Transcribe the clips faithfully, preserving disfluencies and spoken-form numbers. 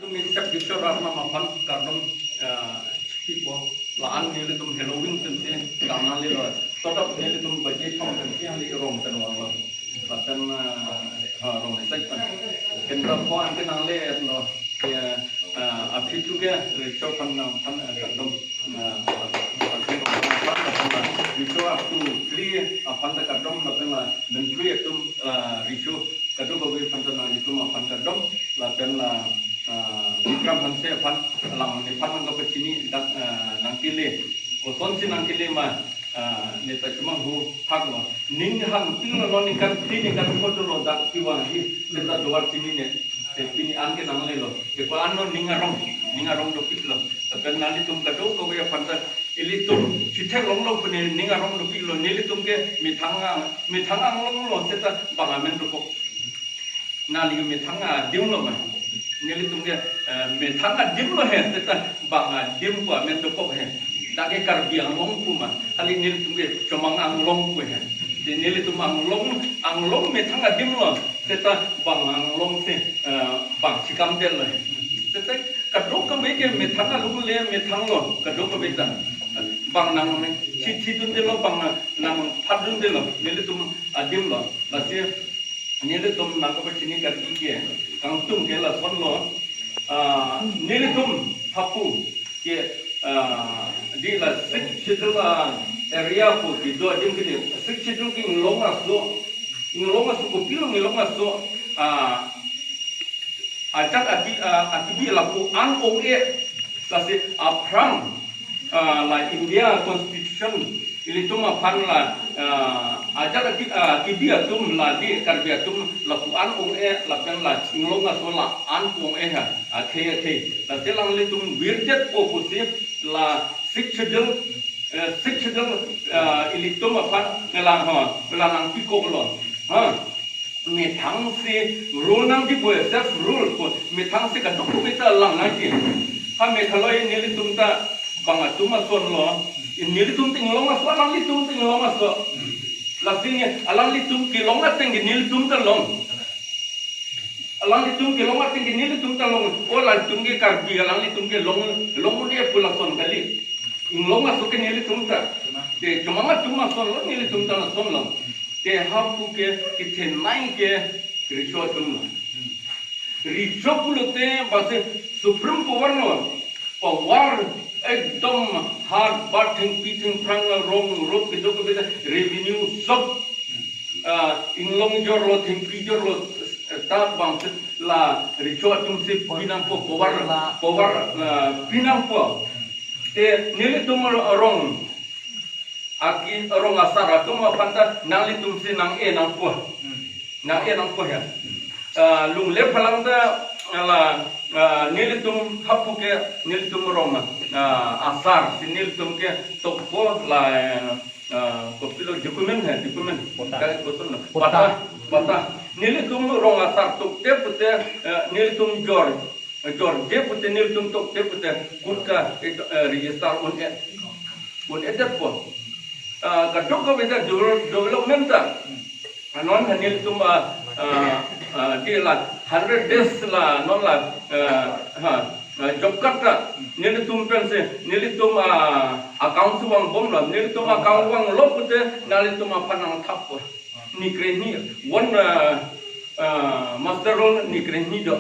Ningchak Jupiter Arnam aphan kardom, ah, chipipo. La-an nelitum Halloween pensi kangnanglelo. Sodap nelitum baje thom pensi hali rong pen vanglo. Lapen, ah, ah, rong esai pen. Kendra po anke nangle-etlo. Ya, ah, aphi tu ke Richo aphan nangphan, ah, kardom. Ah, Richo aphan ta kardom lapen la mentri atum, ah, Richo kadokave aphan ta nanglitum aphan kardom lapen la, ah, Vikram Hanse aphan lang nephan nangkapachini dak, ah, nangkele. Kosonsi nangkele ma, ah, neta chomanghu haklo. Ning hangpilo, non ningkan phli ningkan pho dolo dak kevangji. Seta dovar chinine. Te pini anke nanglelo. Te ko-an non ning arong, ning arong dopiklo. Lapen nanglitum kadokave aphan ta ilitum chithek longlong pu ne ning arong dopiklo. Nelitum ke methang a, methang anglonglo seta bang amen dokok. Nangli methang adimlo ma. Nelitum ke, eh, methang adimlo he, seta bang adim pu amen dokok he. Dak ke Karbi Anglong pu ma. Hali nelitum ke chomang anglong pu he. Te nelitum anglong, anglong methang adimlo. Seta bang anglong si, eh, bang chikam detlo he. Seta kadokave ke methang alungle methanglo. Kadokave ta. Bang nangchithi dundetlo, bang nangphat dundetlo. Nelitum adimlo. Lasi nelitum nangkapachini karki ke, kangtung ke lasonlo, ah, nelitum hapu ke, ah, di la Sixth Schedule, ah, area pu kedo adim ke di, Sixth Schedule ke inglong aso, inglong aso kopilo inglong aso, ah, ajat aki, ah, akibi lapu-an ong-e, lasi aphrang, ah, la India Constitution ilitum aphan la, ah, ajat aki, ah, akibi atum la di Karbi atum lapu-an ong-e lapen la inglong aso la-an ong-e ha, akhei akhei. Lasi alanglitum virdetpo pusi la Sixth Schedule, eh, Sixth Schedule, ah, ilitum aphan ngelang ha, ngelang nangpikoklo. Ha. Methang si rule nangji pu, self rule pu, methang si kadokave ta lang nangji. Ha Meghalaya nelitum ta bang atum asonlo, nelitum ta inglong aso, alanglitum ta inglong aso. Lasi ne alanglitum kelong ateng ke nelitum ta long. Alanglitum kelong ateng ke nelitum ta long. O latum ke Karbi, alanglitum ke long, long un-e pu lason kali. Inglong aso ke nelitum ta. Te chomang atum asonlo, nelitum ta lasonlo. Te hapu ke kethenei ke Richo atumlo. Richo pulote basi supreme power lo. Power ekdom hard bat thengpi thengphrang, rong rok kedokave ta revenue sob, ah, inglong jorlo, thengpi jorlo, eh, ta bangsi la Richo atum si pinangpo power, power, ah, pinangpo. Te nelitum rong aki rong asar atum aphan ta nanglitum si nang-e nangpo. Hmm. Nang-e nangpo ya. Hmm. Ah, lungle phalang ta la, ah, nelitum hapu ke nelitum rong, ah, asar si nelitum ke tokpo la, ah, kopilo document hai, document. Pata. Kali koson lo. Pata. Pata. Pata. Nelitum rong asar tokte pute, ah, nelitum jor. Jorde pute nelitum tokte pute kurka, eh, register un-e, un-edetpo. Ah, kadokave ta devel-, development ta. Non ha nelitum, ah, ah, ah, di la hundred days la non la, ah, ha, ah, job card ta nelitum pensi nelitum, ah, account si vangbomlo, nelitum account vanglo pute nanglitum aphan nangthappo. Nikre hini, one, ah, ah, master roll nikre hini do.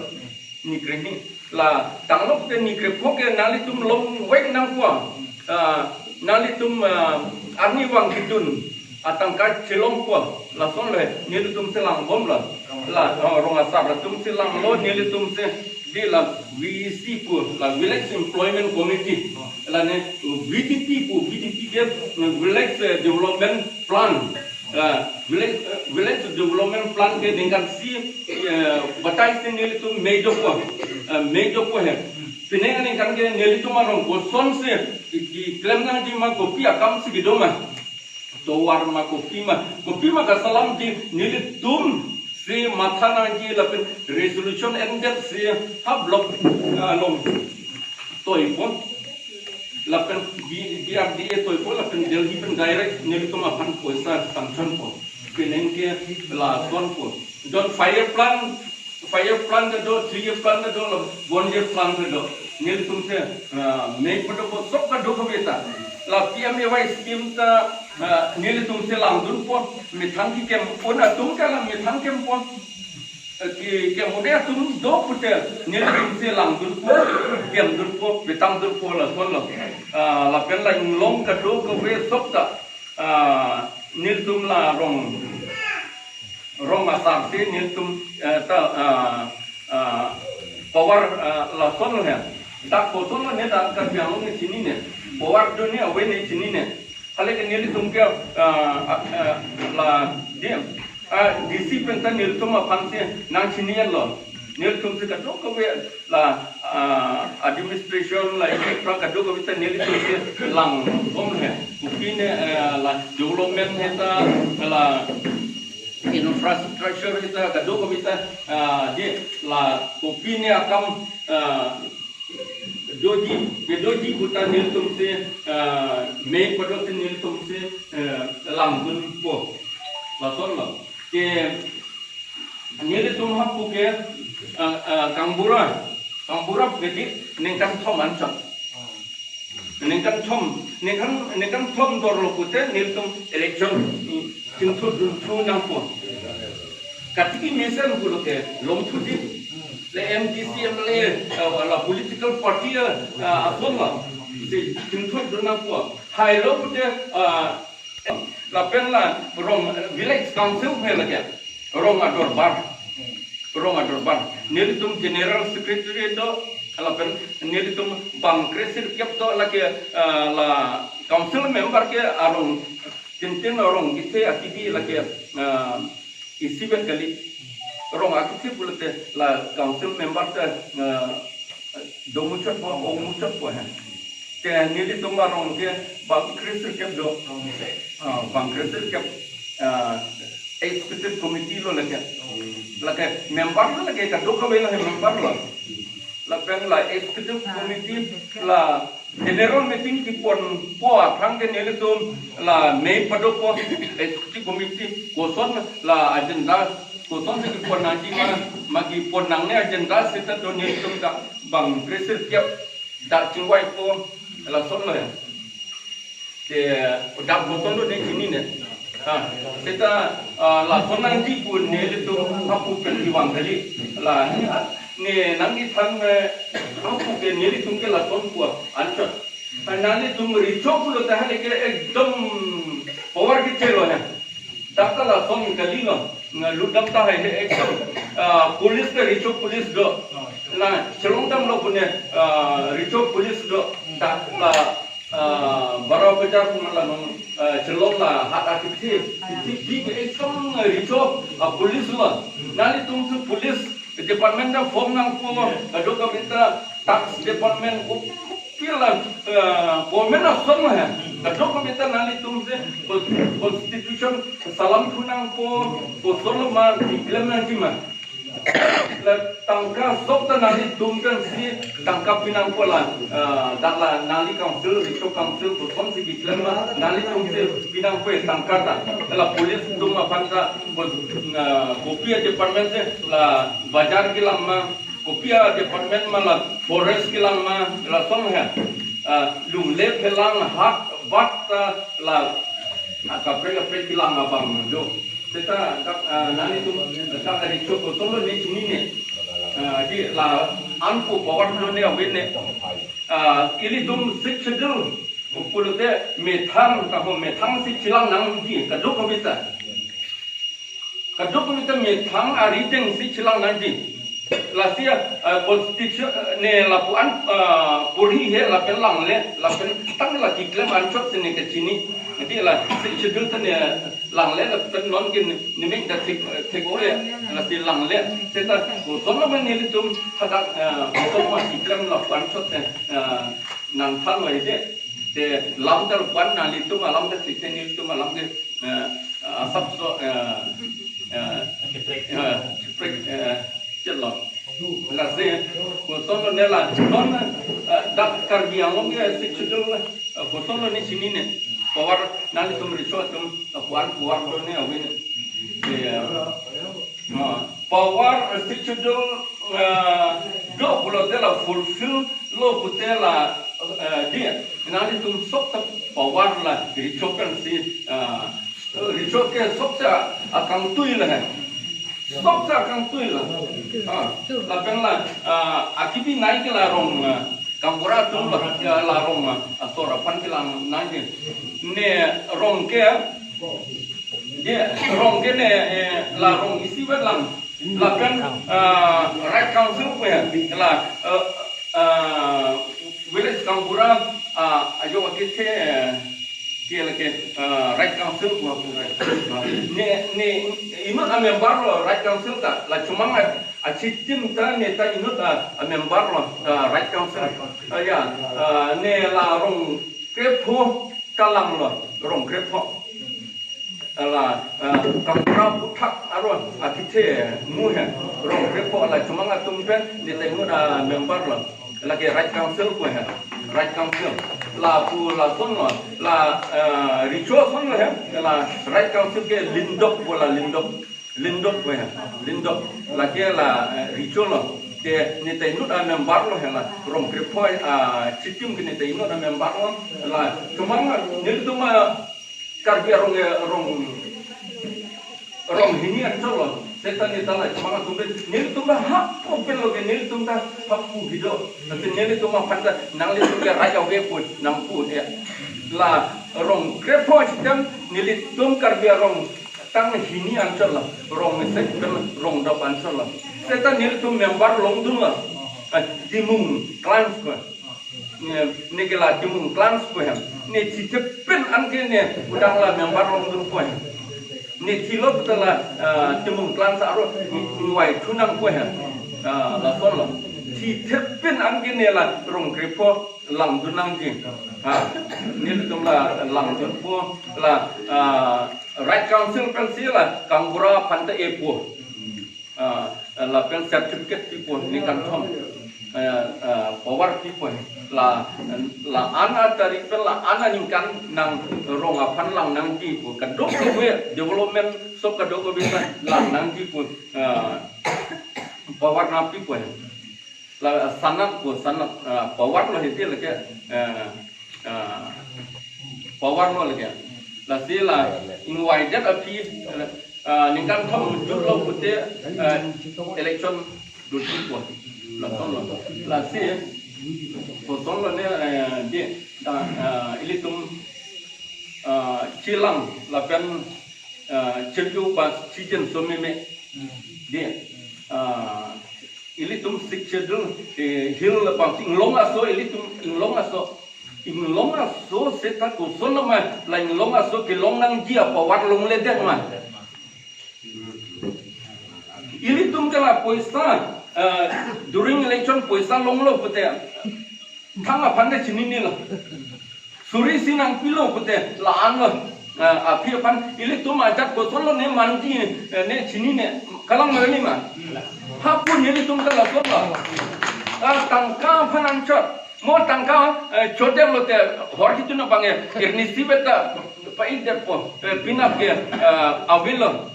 Nikre hini. La tanglo ke nikre pho ke nanglitum longvek nangpo. Ah, nanglitum, ah, arnivang kedun atangka chelongpo. Lasonle nelitum si langbomlo. La, oh, rong asar atum si langlo, nelitum si di la V E C pu, la Village Employment Committee. La ne V D P pu, V D P ke, eh, Village, eh, Development Plan. Ah, village, eh, village development plan ke ningkan isi, eh, batai si nelitum mei dokpo, eh, mei dokpo he. Pine aningkan ke nelitum arong kosonsi keklem nangji ma, kopi akam si kedo ma. Tovar ma, kopi ma, kopi ma kasalam di nelitum si matha nangji lapen resolution endet si ha block, ah, along toipo. Lapen B-, B R D A toipo, lapen Delhi pen direct nelitum aphan poisa sanction po. Penang ke lasonpo. Don fire plant, Five year plan kedo, three year plan kedo, lo one year plan kedo. Nelitum si, ah, mei padokpo sok kadokave ta. La P M A Y scheme ta, ah, nelitum si langdunpo, methang kekim un atum ke la methang kimpo. Eh, kekim un-e atum do pute, nelitum si langdunpo, kimdunpo, petangdunpo, lasonlo. Ah, lapen la inglong kadokave sok ta, ah, nelitum la rong rong asar si nelitum, eh, ta, ah, ah, power, ah, lasonlo he. Dak kosonlo ne, dak Karbi Anglong ne chinine. Power do ne, ave ne chinine. Hale ke nelitum ke, ah, ah, ah, la D M, ah, D C pen ta nelitum aphan si nangchinilo. Nelitum si kadokave la, ah, administration la ini pra kadokave ta nelitum si langdun he. Kopine, eh, la development he ta, la infrastructure he ta, kadokave ta, ah, di la kopine akam, ah, doji, kedoji pu ta nelitum si, ah, mei padok si nelitum si, eh, langdunpo. Lasonlo. Ke nelitum hapu ke, ah, ah, kangbura, kangbura ke di ningkan thom anchot. Ningkan thom, ningkan, ningkan thom dorlo pute nelitum election, i, chingthurdun thu nangpo. Katiki mesen pulo ke longthuji. Le M D C, M L A, eh, la political party, eh, ason la. Si chingthurdun nangpo. Hailo pute, ah, lapen la rong, eh, village council he lake. Rong adorbar. Rong adorbar. Nelitum general secretary do, lapen nelitum bang kre sirkep do lake, ah, la council member ke arong tintin arong kisi akibi lake, ah, isi pen kali. Rong akisi pulote la council member ta, ah, domuchotpo, omuchotpo he. Te nelitum arong ke bang kre sirkep do. Ah, bang kre sirkep, ah, executive committee lo lake. Lake member lo lake, kadokave lo he member lo. Lapen la executive committee la general meeting keponpo aphrang ke nelitum la mei padokpo, executive committee koson la agenda, koson si kepon nangji ma, ma kepon nangne agenda seta do nelitum ta bang kre sirkep dak chingvaipo, lasonlo he. Te dak koson do ne chinine. Ha, seta, ah, lason nangji pu nelitum hapu pen kevang kali. La ne, ne nangkethan, eh, hapu ke nelitum ke lason pu anchot. Ah, nanglitum recho pulote hale ke ekdom power kechelo he. Dak ta lason kalilo. Ngalutdam tahai he ekdom, ah, police ta recho police do. La chelongdamlo pune, ah, recho police do. Dak la, ah, Bara Bazar pu ma la non, ah, chelong la hat akithe, kithe bi ke ekdom recho, ah, police lo. Nanglitum si police department ta form nangpo, kadokave ta tax department ko pila, eh, form ason he. Kadokave ta nanglitum si con-, constitution salam thu nangpo, kosonlo ma keklem nangji ma. La tangka sok ta nanglitum kan si tangka pi nangpo la, eh, dak la nangli council, recho council, koson si keklem ma, nanglitum si pi nangpo tangka ta. La police atum aphan ta, ko-, eh, kopi a department si la bazar kelang ma, kopi a department ma la forest kelang ma, lason he. Ah, lungle phelang hak bat ta la, ah, kaprek kaprek kelang abang do. Seta dak, ah, nanglitum dak recho kosonlo ne chinine. Ah, di la-an pu power do ne ave ne. Ah, ilitum Sixth Schedule pulote methang, taho methang si chelang nangji kadokave ta. Kadokave ta methang arideng si chelang nangji. Lasi, ah, constitution, eh, ne lapu-an, ah, porhi he lapen langle, lapen tang la keklem anchot si ne kechini. Jadi la Sixth Schedule ta ne langle lapen non ke ne, ne meng ta thek, thek-o he, lasi langle. Seta kosonlo ma nelitum hadak, ah, koson ma keklem lapu anchot si, ah, nangthanlo he de. Te lam ta lapu-an nanglitum alam ta thekte nelitum alam ke, eh, asapso, eh, eh, eh, chiprek, eh, chelo. Lasi kosonlo ne la non, eh, dak Karbi Anglong ke Sixth Schedule, eh, kosonlo ne chinine. Power nanglitum recho atum, eh, power, power do ne ave ne. Eh, ah. Power, eh, Sixth Schedule, eh, do pulote la fulfill lo pute la, eh, di. Nanglitum sok ta power la recho pensi, eh, recho ke sok ta akangtui la he. Sok ta akangtui la. Ah, lapen la, eh, akibi nai ke la rong, eh, gaonbura atum la, ya, la rong, eh, asor aphan kelang nai ke. Ne rong ke, Di, rong ke ne, eh, la rong isi vet lang. Lapen, ah, Right Council pu he. La, eh, ah, village gaonbura, ah, ajo akethe, eh, ke lake, ah, Right Council pu. Ne, ne, inut a member lo Right Council ta. La chomang a, achitim ta ne ta inut a, a member lo, ah, Right Council. Ah, ya, ah, ne la rong krepho kalang lo, rong krepho. La, eh, gaonbura aphuthak aro akethe mu he. Rong krepho la chomang atum pen ne ta inut a member lo. Lake Right Council pu he. Right Council. Lapu lason lo. La, eh, recho ason lo he. La Right Council ke lindok pu la lindok. Lindok pu he. Lindok. Lake la, eh, recho lo. Ke ne ta inut a member lo he la. Rong krepho, ah, achitim ke ne ta inut a member lo. La chomang nelitum, ah, Karbi arong, eh, rong, rong hini anchot lo. Seta ne ta la chomang atum pen, nelitum ta hapu pen lo ke nelitum ta hapu hido. Tapi nelitum aphan ta nanglitum ke raja we pun, nang pun ya. La rong krepho achitim nelitum Karbi arong tang hini anchot lo. Rong mesen pen rong dop anchot lo. Seta nelitum member longdun lo. Eh, Timung Clans ko. Ne, ne ke la Timung Clans ko hem. Ne chithep pen anke ne udang la member longdun ko hem. Ne thilo ta la, ah, Timung Clans aro ne, ne wai thu nang ko hem. Ah, lason lo. Chithep pen anke ne la rong krepho langdun nangji. Ah, nelitum la langdunpo la, ah, Right Council pensi la gaonbura aphan ta epo. Ah, lapen certificate pipo ningkan thom. Ah, ah, power pipo. La, la-an atarik pen la-an aningkan nang rong aphan lang nangji pu. Kadokave development sok kadokave ta lang nangji pu. Ah, power nangpipo. La sanat pu, sanat, ah, power lo hiti lake, ah, ah, power lo lake. Lasi la ingvaidet aphi, ah, ningkan thom jut lo pute, ah, election doti pu. Lason lo. Lasi koson lo ne, eh, di, da, ah, ilitum, ah, chelang lapen, ah, chirju pas chijen so meme. Di, ah, ilitum Sixth Schedule, eh, hill abang inglong aso, ilitum inglong aso. Inglong aso seta koson nama la inglong aso kelong nangji a power longledet ma. Ilitum ke la poisa, eh, during election poisa longlo pute. Thang aphan ta chinine lo. Suri si nangpilo pute la-an lo. Ah, aphi aphan ilitum ajat koson lo ne manji, eh, ne chinine. Kalang meli ma. Hapu nelitum ta lason lo. Ah, tangka aphan anchot. Mo tangka, eh, chodem lote hor kitu na bange. Irni si beta paidetpo. Eh, pinap ke, eh, avelo.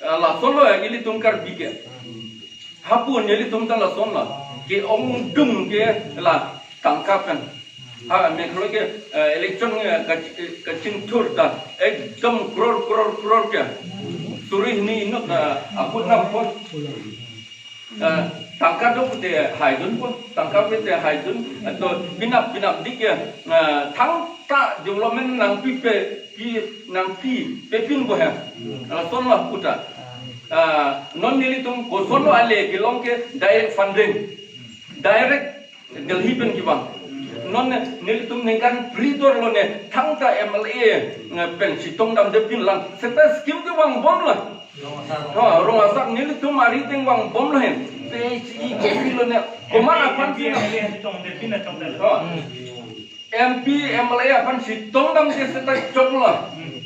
Eh, lason lo, eh, ilitum Karbi ke. Hapu nelitum ta lason lo. Ke-ongdung ke la tangka pen. Ha, mekhlo ke, eh, election, eh, kach-, eh, kachingthur ta ekdom crore, crore, crore ke. Suri hini inut, eh, aput nangpo. Eh, tangka do pute haidunpo, tangka pute haidun, ato pinap pinap dik ya, eh, thangta development nangpipe, pi, nangpipe pinpo he. Lason lo puta. Eh, non nelitum koson lo ale kelong ke direct funding. Direct Delhi pen kevang. Non nelitum ningkan phli dor lo ne thangta M L A, eh, pen chetong damde pinlang. Seta scheme kevang bom lo. Ha, rong asap nelitum arideng vang bom lo he. P H E kopi lo ne. Komat aphan si na. Ha. M P, M L A aphan chetong damde seta chok lo.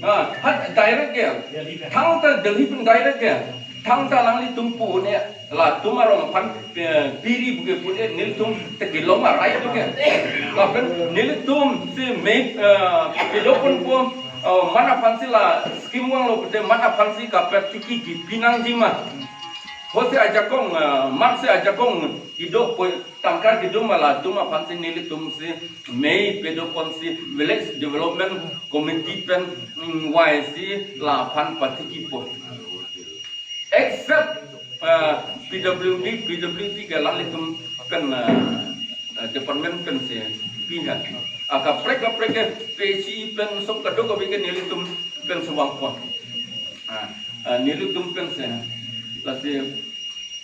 Ha, hat direct ke. Thangta Delhi pen direct ke. Thangta alanglitum pu ne. Latum arong aphan, eh, piri buke pu ne nelitum te kelong arai tu ke. Lapen nelitum si me, eh, kedopon pu, eh, man aphan si la scheme vanglo pute man aphan si kaprek tiki kipi nangji ma. Hose ajakong, ah, markse ajakong kedo po, tangka kedo ma latum aphansi nelitumsi mei pedoponsi Village Development Committee pen, mm, Y C laphan patikipo. Except, ah, P W D, P W D ke lalitum pen, ah, ah, department pensi pi ha. Akaprek kaprek ke P H E pen sop kadokave ke nelitum pen suvangpo. Ah, ah, nelitum pensi. Lasi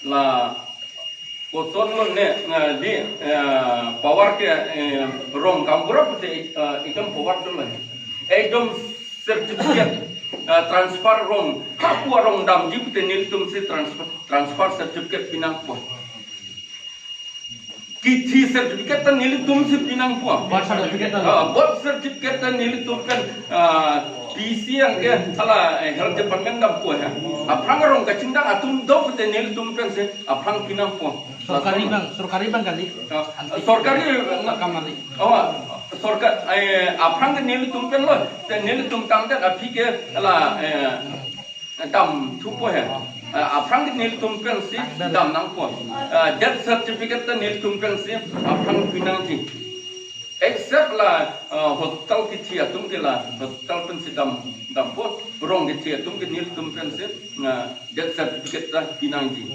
la kosonlo ne, ah, di, ah, power ke, eh, rong gaonbura pute, ah, ekdom power dolo. Ekdom certificate, ah, transfer rong, hapu arong damji pute nelitumsi transfer, transfer certificate pinangpo. Kithi certificate ta nelitumsi pinangpo. Birth certificate ta. Ah, birth certificate ta nelitum pen, ah, P C yang ke hala, eh, health department dampo ya. Aphrang arong kachingdang atum do pute nelitum pensi aphrang pinangpo. Sorkari bang, sorkari bang kali. Ah, sorkari, kam kali. Oh, sorkar, eh, aphrang ke nelitum penlo, te nelitum tangdet aphi ke hala, eh, damthupo he. Ah, aphrang ke nelitum pensi damnangpo. Ah, death certificate ta nelitum pensi aphrang pinangji. Except la, ah, hospital kithi atum ke la hospital pensi dam, dampo, rong kithi atum ke nelitum pensi, ah, death certificate ta pinangji.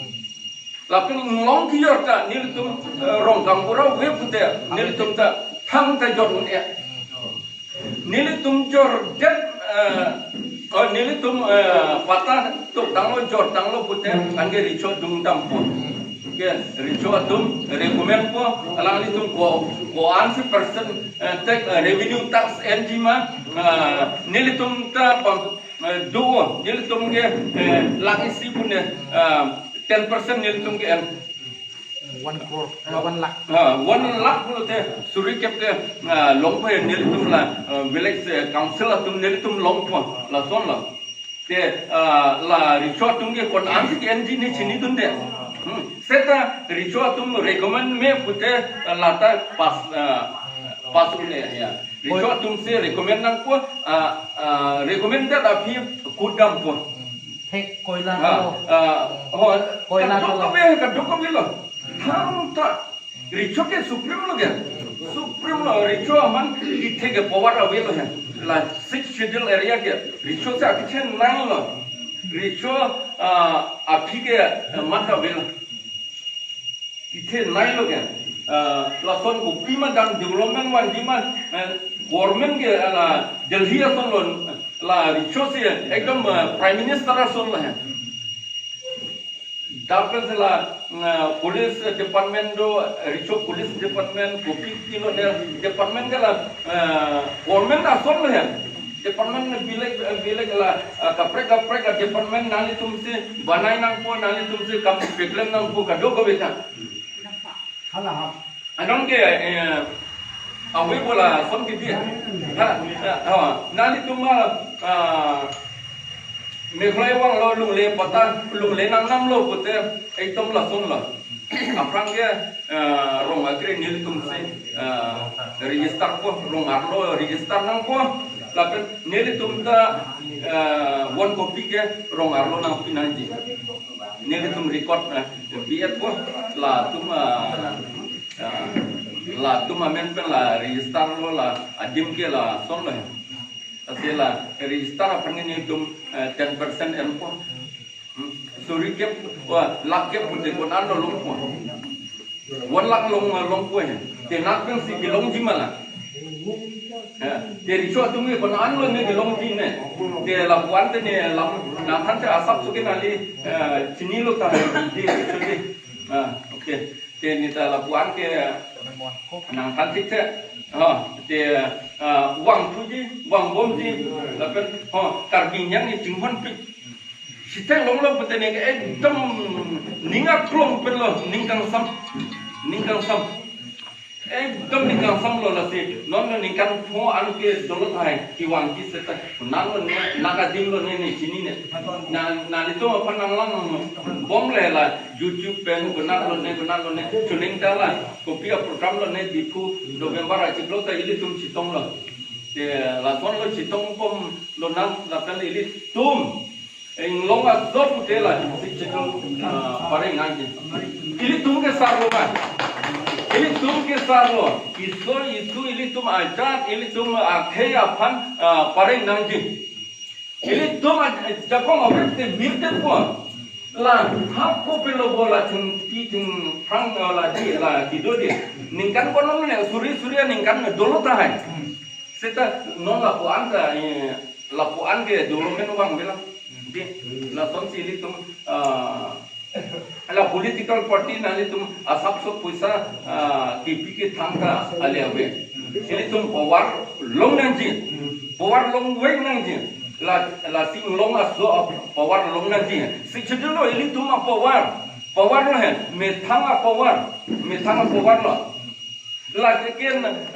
Lapen inglong kejor ta nelitum, eh, rong gaonbura ave pute nelitum ta thangta jor un-e. Nelitum jor det, eh, oh, nelitum, eh, patta tok tanglo, jor tanglo pute anke recho dung dampo. Ke recho atum recommend po, alanglitum ko, ko-ansi percent, eh, tax, eh, revenue tax enji ma, eh, nelitum ta pang, eh, do, nelitum ke, eh, lakh isi pune, eh, ten percent nelitum ke en. One crore, uh, one lakh. Ah, one lakh pulote suri kep ke, ah, longpo he nelitum la, ah, village, eh, council atum nelitum longpo, lasonlo. Te, ah, la recho atum ke ko-ansi ke-enji ne chinidunde. Hmm. Seta recho atum recommend me pute, ah, lata pass, ah, pass un-e ya. Recho atumsi recommend nangpo, ah, ah, recommended aphi kudampo. Thek koila Ah, lo. Ah, oh, Koila kadokave, kadokave lo. Thangta. Recho ke supreme lo ke. Supreme lo, recho aman kethe ke power avelo he. La sixth schedule area ke. Recho si akethe nanglo. Recho, ah, aphi ke, eh, mat avelo. Kethe nanglo ke. Ah, lason kopi ma dam development vangji ma, eh, government ke, ah, la Delhi ason lo, la recho si ekdom, ah, prime minister ason lo he. Dam pensi la, ah, police department do, recho police department, kopi kilo ne department ke la, ah, government ason lo he. Department bilik, bilik la, ah, kaprek kaprek a-department nanglitumsi banai nangpo, nanglitumsi kam peklem nangpo kadokave ta. Hala ha. Anong ke, eh, awi bola son kidi. Ha, ha, nanglitum ma, ah, Meghalaya vanglo lungle patta, lungle nangnamlo pute, ekdom lasonlo. Aphrang ke, eh, rong akre nelitumsi, eh, register po, rong arlo register nangpo, lapen nelitum ta, eh, one copy ke rong arlo nangpi nangji. Nelitum record, eh, B Ed po, latum, eh, eh, latum amen pen la register lo la adim ke lasonlo. Ase la register aphan ke nelitum, eh, ten percent enpo. Hmm. Suri kep, wah, lakh kep pute ko-an lo longpo. One lakh long, longpo he. Te nat pensi kelongji ma la. Ya, te recho atum ke ko-an lo ne kelongji ne. Te lapu-an te ne lam, nangthan te asap suke nali, eh, chinilo ta, di, recho di. Ah, okay. Te neta lapu-an ke nangthan thik te. Ha, te, ah, vangthuji, vangbomji, lapen, ha, Karbi Anglong ni chinghonpik. Siteng longlo pute ne ekdom ning aklong pen lo, ning kangsam, ning kangsam. Ekdom ning kangsam lo lasi, non lo ningkan pho an ke dolo thai, kevangji seta. Nang lo ne, nang adim lo ne, ne chinine. Na, nanglitum aphan nanglangbomle la, YouTube pen, ko-an lo ne, ko-an lo ne, chuning ta la, kopi a-program lo ne, Diphu, November achiklo ta ilitum chetonglo. Te, lason lo chetong pom lonang, lapen ilitum. Inglong aso pute la Sixth Schedule, ah, pareng nangji. Ilitum ke sarlo kan. Ilitum ke sarlo. Iso isu ilitum ajat, ilitum akhei aphan, ah, pareng nangji. Ilitum a-, ajakong awet te mirte po. La hap ko pelo bola thing ti thing phrang, ah, la di la di do di. Ningkan kono ne suri suri ningkan dolo tahai. Seta non lapu-an ta, eh, lapu-an ke dolo men vang bela. Di, lasonsi ilitum, ah, la political party nanglitum asapso poisa, ah, kipi kethang ta ale ave. Ilitum power long nangji. Power long vek nangji. La, lasi inglong aso power long nangji. Sixth Schedule lo ilitum apower. Power lo he. Methang apower. Methang apower lo. Lake ke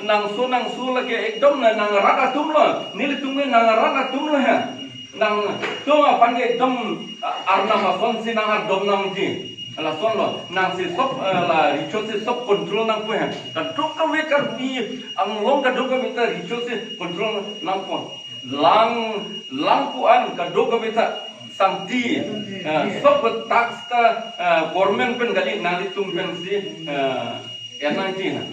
nangso nangso lake ekdom na nang rat atum lo. Nelitum ke nang rat atum lo ha. Nangtum aphan ke ekdom, ah, arnam asonsi nang ardom nangji. Lason lo. Nangsi sop, eh, la richot si sop control nangpo ha. Kadokave Karbi Anglong kadokave ta richot si control nangpo. Lang, lang pu-an kadokave ta sangti, eh, sop tax ta, eh, government pen kali, nanglitum pensi, eh, en nangji na.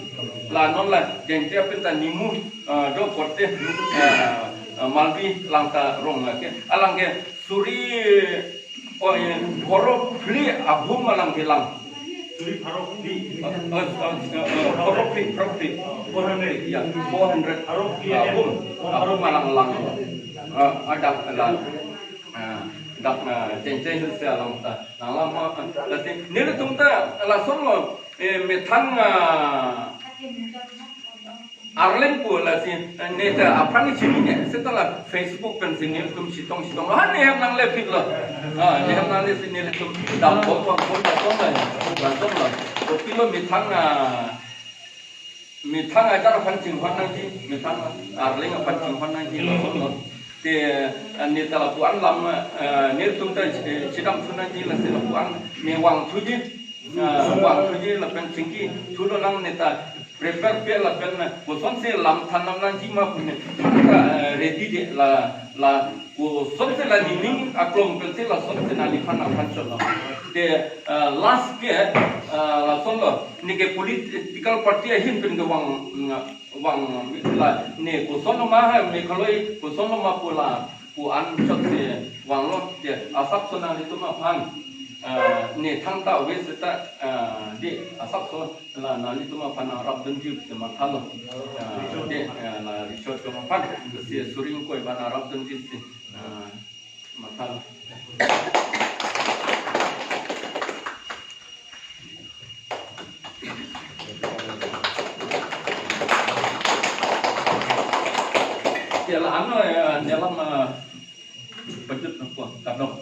La non la Jaiñtia pen ta nimu, eh, do korte, eh, eh, Malvi lang ta rong la ke. Alang ke suri, oh, eh, pharo phli ahum alang ke lang. Suri pharo phli. Eh, eh, eh, eh, pharo phli, pharo phli. Four hundred. Ya, four hundred. Pharo phli. Ahum, ahum alang lang. Eh, adak lang. Eh, dak, eh, Jaiñtia Hills alang ta. Nang lam, eh, lasi nelitum ta lason lo, eh, methang, eh, arleng pu lasi, eh, ne ta aphrang chinine, seta la Facebook pensi nelitum chetong chetong lo. Ha ne hem nangle pit lo. Ah, ne hem nangle si nelitum dam bom bom bom bom bom la. Bom bom la. Kopilo methang, ah, methang ajar aphan chinghon nangji, methang arleng aphan chinghon nangji, lason lo. Te, eh, ne ta lapu-an lam, eh, nelitum ta, eh, chedam thu nangji lasi lapu-an ne vangthuji, eh, vangthuji lapen chingki thu lonang ne ta prepare pe lapen, eh, kosonsi lam than nam nangji ma pu ne, eh, ready de la, la kosonsi la nening aklong pensi lasonsi nangliphan aphan cholo. Te, eh, last ke, eh, lason lo, ne ke political party ahin pen ke vang, mm, vang, la ne koson ma ha, Meghalaya koson ma pu la pu-an chotsi vanglo, te asapso nanglitum aphan, eh, ne thangta ave seta, eh, de asapso la nanglitum aphan nangrapdunji si mathalo. Eh, de, eh, la richot atum aphan si suri ingkoi ba nangrapdunji si, eh, mathalo. Ya, la ano ya, dalam, eh, budget nangpo, kadok.